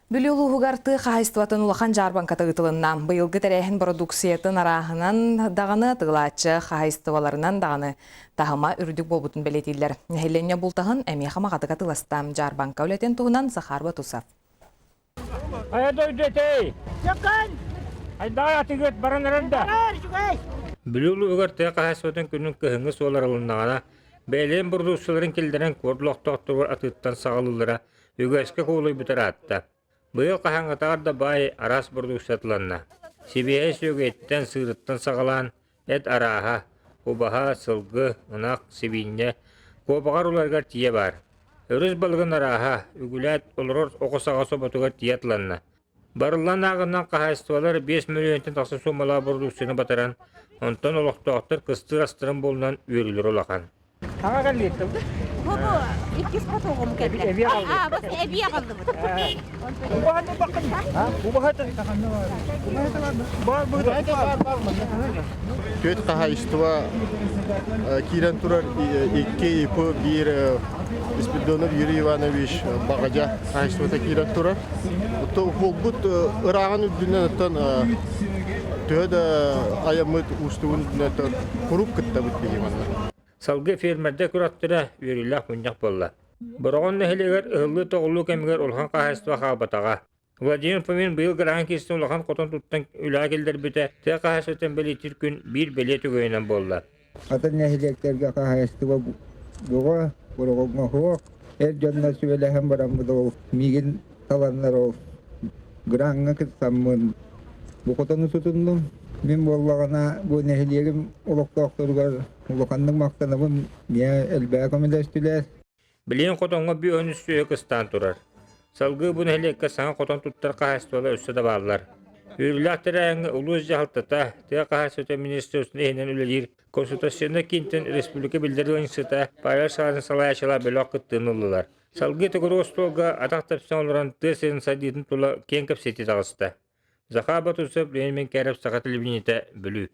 Бүлүү улууһугар тыа хаһаайыстыбатын улахан дьаарбаҥката ыытылынна. Быйылгы тэрээһин бородууксуйатын арааһынан даҕаны, атыылааччы хаһаайыстыбаларынан даҕаны таһыма үрдүк буолбутун бэлиэтииллэр. Нэһилиэнньэ бултаһын эмиэ хамаҕатык атыыласта. Дьаарбаҥка үлэтин туһунан Захар Батусов. Хайа дойду этэй? Дьокон! Хайдаа атыгыт баран эрэр да? Бүлүү улууһугар тыа хаһаайыстыбатын күнүн кыһыҥҥы суол арылыннаҕына, бэйэлэрин бородууксуйаларын киллэрэн куорат олохтоохторугар атыыттан саҕалыыллара Үгэскэ кубулуйбут ыраатта. Быйыл хаһааҥҥытааҕар да баай араас бородууксуйатыланна. Сибиэһэй сүөгэйтэн, сыырыттан саҕалаан эт арааһа, убаһа, сылгы, ынах, сибиинньэ, куобаҕар уларыгар тиийэ баар. Өрүс балыгын арааһа, үгүлээт олорор оҕо саҕа соботугар тиийэ атыланна. Барыллаан ааҕынан хаһаайыстыбалар 5 мөлүйүөнтэн тахса суумалаах бородууксуйаны батаран, онтон олохтоохтор кыстыыр астарын булунан үөрүүлэрэ улахан. Хаҥа кэллиэттим. Бу бу иккис хотугум кэллэ. Эбиэ аҕаллыбыт. Аа, бу эбиэ аҕаллыбыт. Убаһаны бакын. Убаһата. Бар Бар Түөрт хаһаайыстыба киирэн турар икки ИП биир Спиридонов Юрий Иванович Баҕадьа хаһаайыстыбата киирэн турар. Буолбут ырааҕын үрдүнэн оттон төһө да айаммыт уустугун үрдүнэн куруук кыттабыт биһи манна. Салгыы фермердэр күрэхтэрэ үөрүүлээх мунньах буолла. Бороҕон нэһилиэгэр ыһыллыы-тоҕуллуу кэмигэр улахан хаһаайыстыба хаалбатаҕа. Владимир Фомин быйыл граһан киирсэн улахан хотон туттан үлэҕэ киллэрбитэ тыа хаһаайыстыбатын бэлиэтиир күн биир бэлиэ түгэнинэн буолла. Атын нэһилиэктэргэ хаһаайыстыба бөҕө, Бороҕоҥҥо суох. Эр дьоннор сүбэлэһэн бараммыт ол миигин таланнар ол граҥҥа кыттаммын бу хотону тутуннум. Мин буоллаҕына бу нэһилиэгим олохтоохторугар улаханнык махтанабын, миэ элбэҕи көмөлөстүлэр. Билигин хотоҥҥо бүөһүн сүөһү кыстаан турар. Салгыы бу нэһилиэккэ саҥа хотон туттар хаһаайыстыбалар өссө да бааллар. Үөрүүлээх тэрээһиҥҥэ улуус дьаһалтата, тыа хаһаайыстыбатын министерствотын иһинэн үлэлиир консультационнай киинтэн республика биллэр ыанньыксыта Павел Шарин салайааччылаах бөлөх кыттыыны ыллылар. Салгыы төгүрүк остуолга атах тэпсэн олорон тыа сирин сайдыытын тула киэҥ кэпсэтии таҕыста. Захар Батусов, Ленин Менкяров, Саха телевидениетэ, Бүлүү.